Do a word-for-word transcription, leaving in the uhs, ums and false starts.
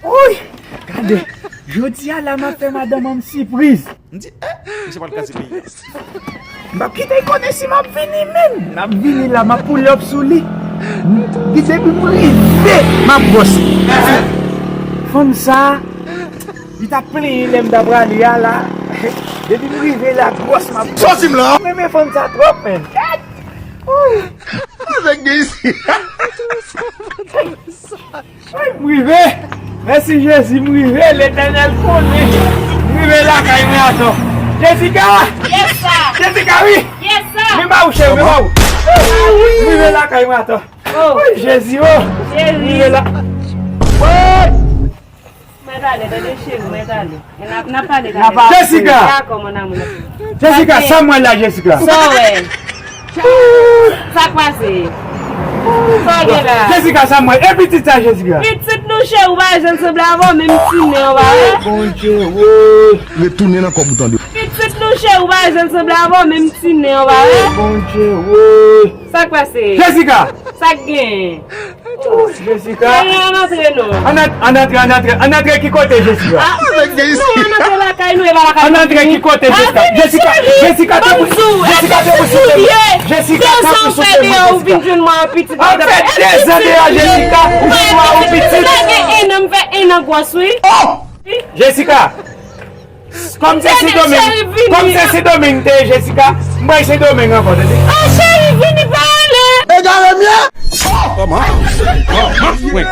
Woy! Gade, jodi a la m ap fè madanm an m sipriz. M di, eh, misye pral kraze peyi a. M p ap kite l konnen si m ap vini menm. M ap vini la, m ap pull up sou li. Depi m rive, m ap gwòs li. Fanm sa, li t ap plenyen lè m t ap prale a la. Depi m rive la, gwòs m ap gwòs. Soti m la. M renmen fanm sa twòp, menn. Avèk de isi. Ay, m rive! Mèsi Jezi, m rive, Letènèl konnen. M rive lakay mwen atò. Jessica! Yes, sir! Jessica, wi! Yes, sir! Men ba ou cheve, men ba ou. M rive lakay mwen atò. Oh. Ay, Jezi, oh! Jezi! M rive la. Mwen ale, tande cheri, mwen ale. N ap, n ap pale talè. Jessica! Dakò, mon amour. Jessica, sa m wè la, Jessica? Sa w wè? Sa k pase? Sa w gen la? Jessica, sa m wè? E pitit sa, Jessica? Pitit nou cheri, ou pa janm sanble avè w, menm ti nen w pa wè? Bondye, woy! Retounen nan kòb ou tande. Pitit nou cheri, ou pa janm sanble avè w, menm ti nen w pa wè? Bondye, woy! Sa k pase? Jessica! Sa k gen? Jessica. Ann antre non. Ann antre, ann antre, ann antre ki kote, Jessica? Ah, non, ann antre lakay nou, e pa lakay nou. Ann antre ki kote, Jessica? Jessica, Jessica, te pou, Jessica, te pou souple. Jessica, te pou souple, Jessica. An fèt, dezan deyò, Jessica. Ou vin wè ou pitit. Lage en an, m fè en an gwòs, wi. Oh! Jessica. Kòm se Sendomeng, kòm se Sendomeng te ye, Jessica, m bay Sendomeng ankò, tande. Ah, cheri, vini pale. Egare m ye. Kòman? Kòman? Wi.